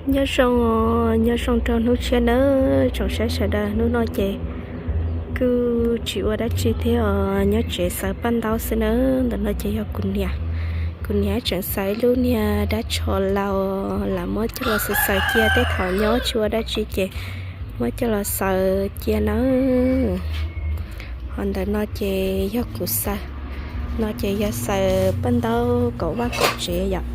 Nyob zoo, nyob zoo rau hnub tshiab nawb tsoom saib sawv daws. Hnub no ces kuj tsis ua dab tsi thiab os, nyob tsev xaws paj ntaub xwb nawb. Ntawm no ces yog kuv niam, kuv niam tseem xaws ib lub niag dab tsho laus, lam muab coj los xaws xaws cia, tej thaum nyob tsis ua dab tsi ces muab coj los xaws cia nawb. Ho ntawm no ces yog kuv xaws, no ces yog xaws paj ntaub kaum vaj kaum tsev yom.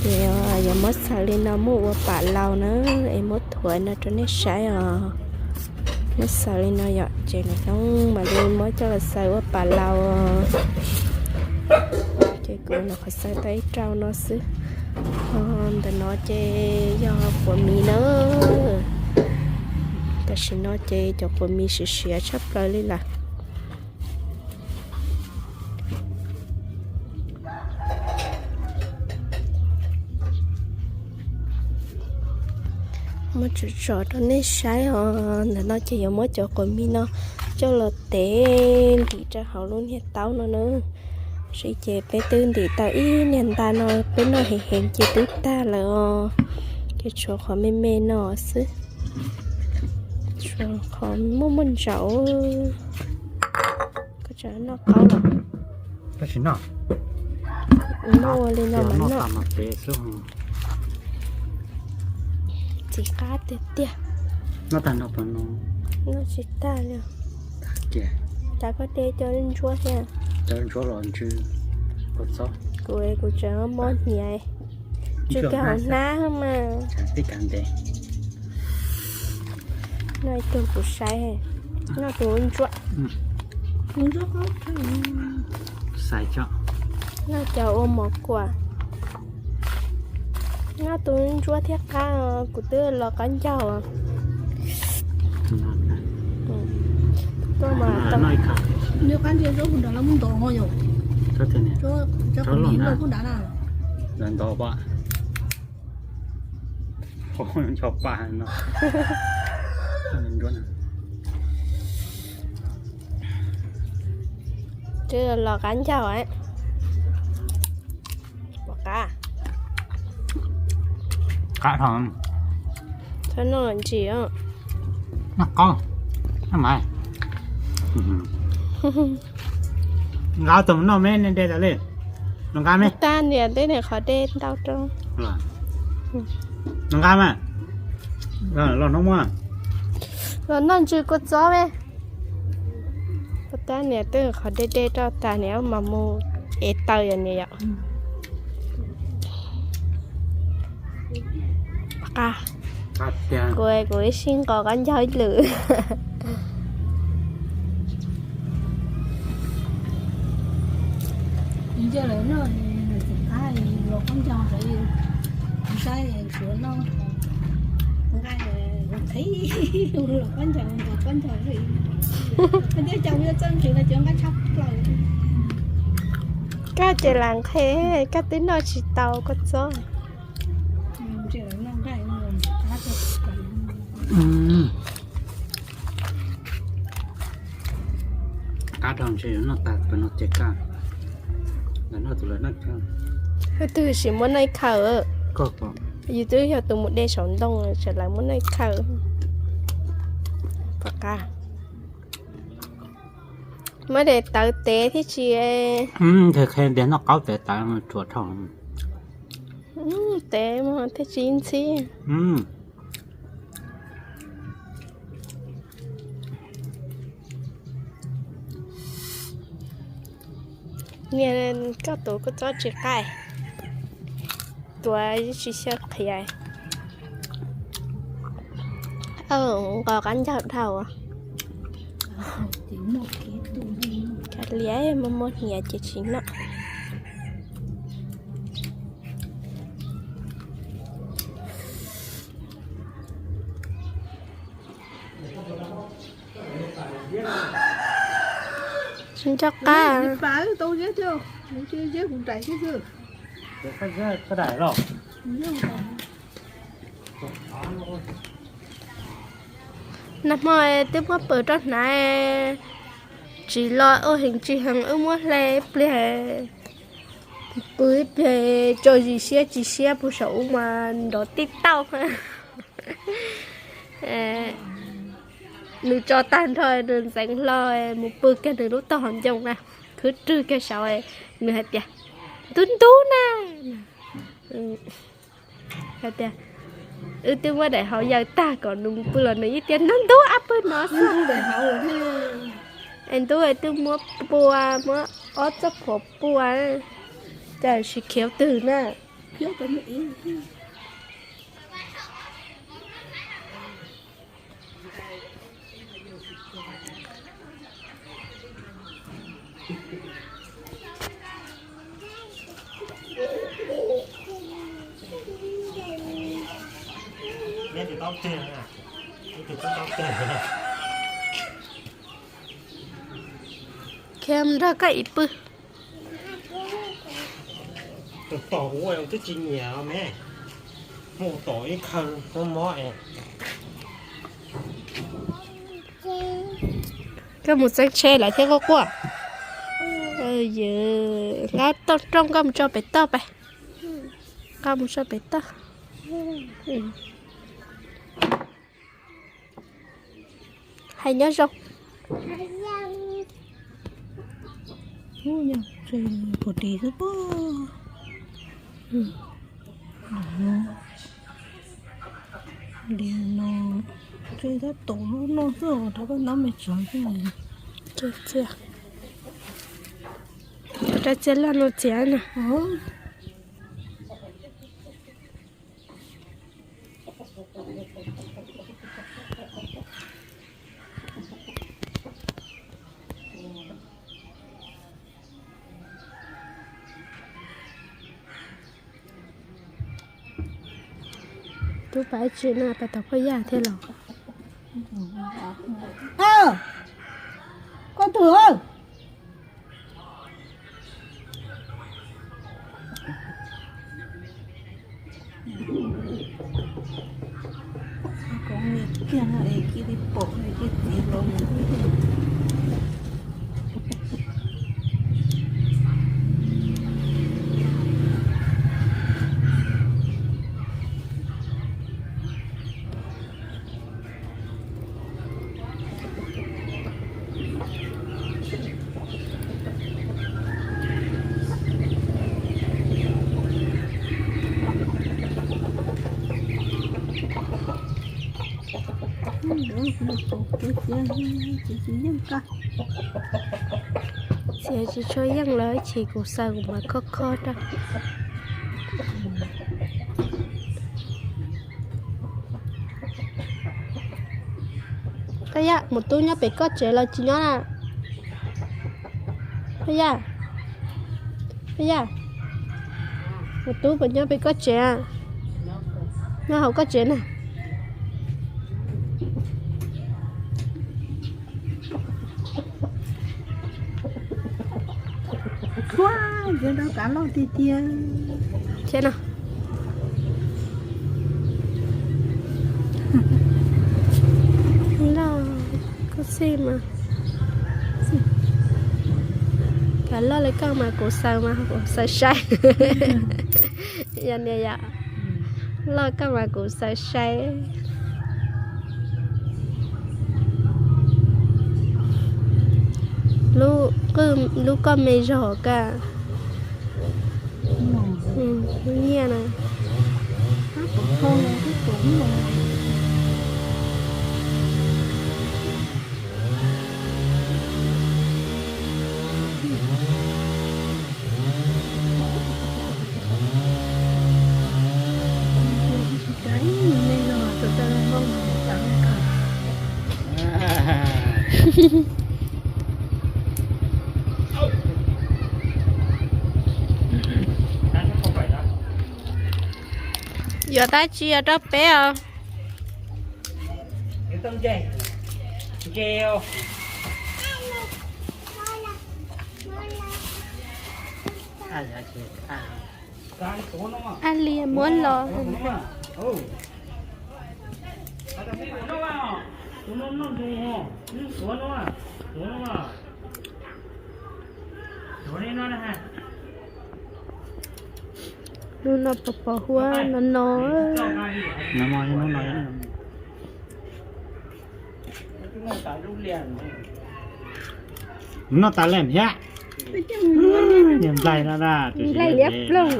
Ces yuav muab xaws li no muab ua pam laus na, es muab thuav no rau nej saib os. Muab xaws li no yom, ces nws hnub mam li muab coj los xaws ua pam laus. Ces kuv nyuam qhuav xaws tau ib rau no xwb. Ho ntawm no ces yog quav miv na. Tam sim no ces cov quav miv siav siav tshaj plaws li lawm. Muab tsom tsom rau nej saib os. Ntawm no ces yuav muab cov quav miv no coj los tev ntim rau hauv lub niag taub no na. Seb ces peb twb ntim tau ib niag nta no, peb noj heev heev ces twb tag lawm os. Ces tshuav qhov me me no xwb, tshuav qhov muaj muaj ntsaum. Koj tseem noj qaub los? Tab sis noj, noj ua li no mas noj. Txiv qab tiag tiag. Noj tag no puas no? Noj tsis tag li. Cas koj de cov ntsuab thiab? Cov ntsuab los ntsw kua txob. Kuv, kuv tseem mob hniav, tsw kiag hauv hnab mas. Tib kav ntes. Noj ib tug kuv saib, noj tus ntsuab. Xais cov, noj cov ua mov kuam. Noj tus ntsuab thiab qab, kuv twb los qab ncaug. Tuaj mas tau. Noj qab ntsuab kuv nrad los mus ntov ho yom. Cov kuv nrad na. Los ntov pa. Ncho pa no. Twb los qab ncaug. Pom qab. Qab dhau. Txhob noj ntsis os. Noj qaub, noj mas. Nqa tus noj me ne de tas li. Nqa me. Tag niam twb niam qhov de ntau rau. Nqa mas. Los no muaj. Los noj ntsis kua txob me. Tab niam twb qhov de de rau tas niam mas mus ev taw yom niam yom. Kuv, kuv ib sij nqos qab ncaug ib lwm. Nco lawv noj, nws txiv qab los qab ncaug saib, saib suav noj nqaij, qhib los qab ncaug, nqos qab ncaug li. Tias cas yuav txawj nqhis los cov nqaij tshaj plaws. Koj ces lam nqhis, koj twb noj tsis tau kua txob. Qab dhau ntshe yuav noj tag pem no ces kaj, lawv noj tus lawv noj. Twb sim muab noj ib khaws. Yus twb yog tus mus de saum ntoo, tseem lawv muab noj ib khaws. Pom qab. Muab de tawv tev thiab tsis. Qhia tias noj qaub tev tawv tsuas dhau. Tev mas thiaj tsis ntxhib. Niam, koj tus kua txob tsis qaij, tuav tsis xyaw qhiav. Nqos qab ncaug dhau. Kav liam, muaj muaj hniav ces tsis noj. Tsis nco qab. Nag hmo twb muab pawg rau hnav, tsis los ua heev tsis heev wb muab hle ib pliag. Pw ib pliag tso zis siab tsis siab puag saum ub mas nrov tij tauj. Nws tso tag nrho nws ntxeev hlo mus pw kiag nws lub tog hauv ncoo na, khwb rwg kiag saud, nws hais tias, ntub ntub na. Hais tias, wb twb muab daim hauv yaws tag kom nws mus pw los nws yeej tias ntub ntub ab pw no xwb. Es ntub es twb muab pua, muab ob txoj phuam pua, cas tsis khiav twg na. Khiav mus nrog koj ib pw. Tus tom ua twb tsis nyiam me, mus tom ib khaws mob mob es. Koj mus txeeb tsheb lawm thiab quaj quaj. Yawg, nqa rooj koj mus tso pem toj pais. Koj mus tso pem toj. Hais nyob zoo. Puag di xwb pob. Li no, tseg tab tom lub no xwb rov qab nab me tsawv xwb. Rab txiaj loj no txiav na. Tub pab tsi na, pab tau poj yaj thiab los? Koj tus. Kiag no es cia li pom cia txiv los mus. Txiav tsis tshua yeej lawm, chim kuv xaws kuv mam khob khob rau. Koj yaj, mus tub nyob pem koj tsev los tsis nyob na? Koj yaj, koj yaj, mus tub puas nyob pem koj tsev? Nyob hauv koj tsev na. Ua, yuav rau kav loj tiag tiag. Thiab no, loj koj xij mas. Kav loj li koj mas kuv xaws mas kuv xaws sai. Yog niam yom, loj koj mas kuv xaws sai. Lub, lub koj me zog koj. Nyiaj na. Yuav tab tsi rau peb os? Ab li muab los. Hnub no pos pos huab no no. Noj tas lawm thiab. Niag nplaig no na, nplaig liab ploog.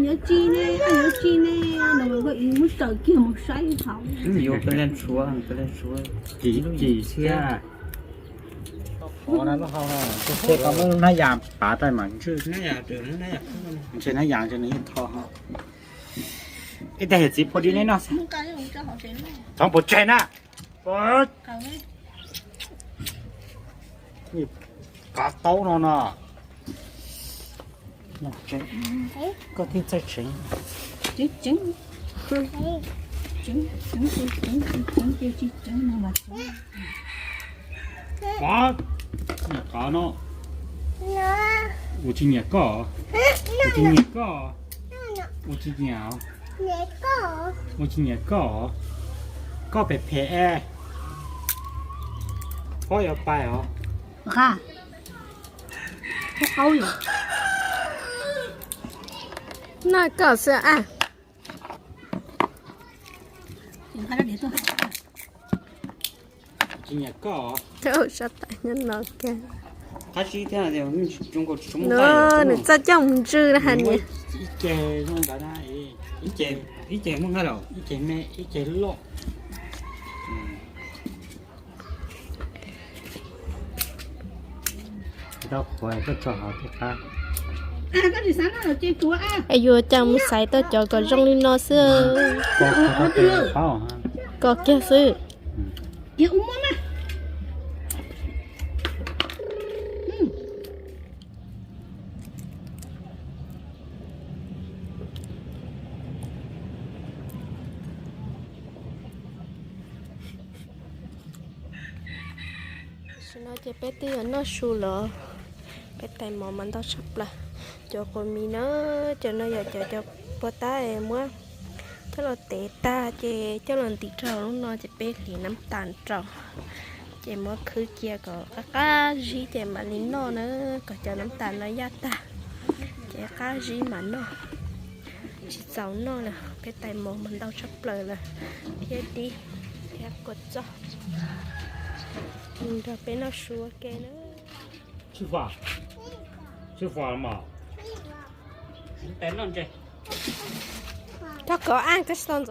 Yuav tsi ne, yuav tsi ne, no koj muab tsaws kiag mus saib hauv. Kim kim thiab. Qhov no lub hau no, ces koj muab lub hnab yas pav tawm mas ntswj. Ntshe hnab yas ntshe nws yeej tho. Ib tag hiam txiv phua dib neb noj xwb. Txhoov pov tseg na. Kav taub no no. Koj thiaj txawj tseev. Nyiam koj no. Ua tsis nyiam koj. Ua tsis nyiam koj. Ua tsis nyiam. Ua tsis nyiam koj. Koj phem phem es. Pob yuav pais os. Noj koj xwb a. Tsis nyiam koj. Sab tais nyob no kiag. No nws txawj coj mus ntsw na has niam. Ib ce loj. Es yuav cas mus xaiv tau cov kom zoo li no xwb. Kos kiag xwb. Tam sim no ces peb twb yuav noj su lawm. Peb tais mov mas ntau tshaj plaws. Cov quav mis na, cov no yog cov cov puas tab es muab coj los tev tag ces coj los ntim rau hauv lub no ces peb hliv nab tas rau. Ces muab khwb cia kom qab qab zib ces mam li noj na, kom cov nab tas no yaj tag ces qab zib mam noj. Tsis txaus noj na, peb tais mov mas ntau tshaj plaws lawm, thiab dib thiab kua txob. Nrog peb noj su ua ke na. Koj kov aj koj tsis tau ntxuav.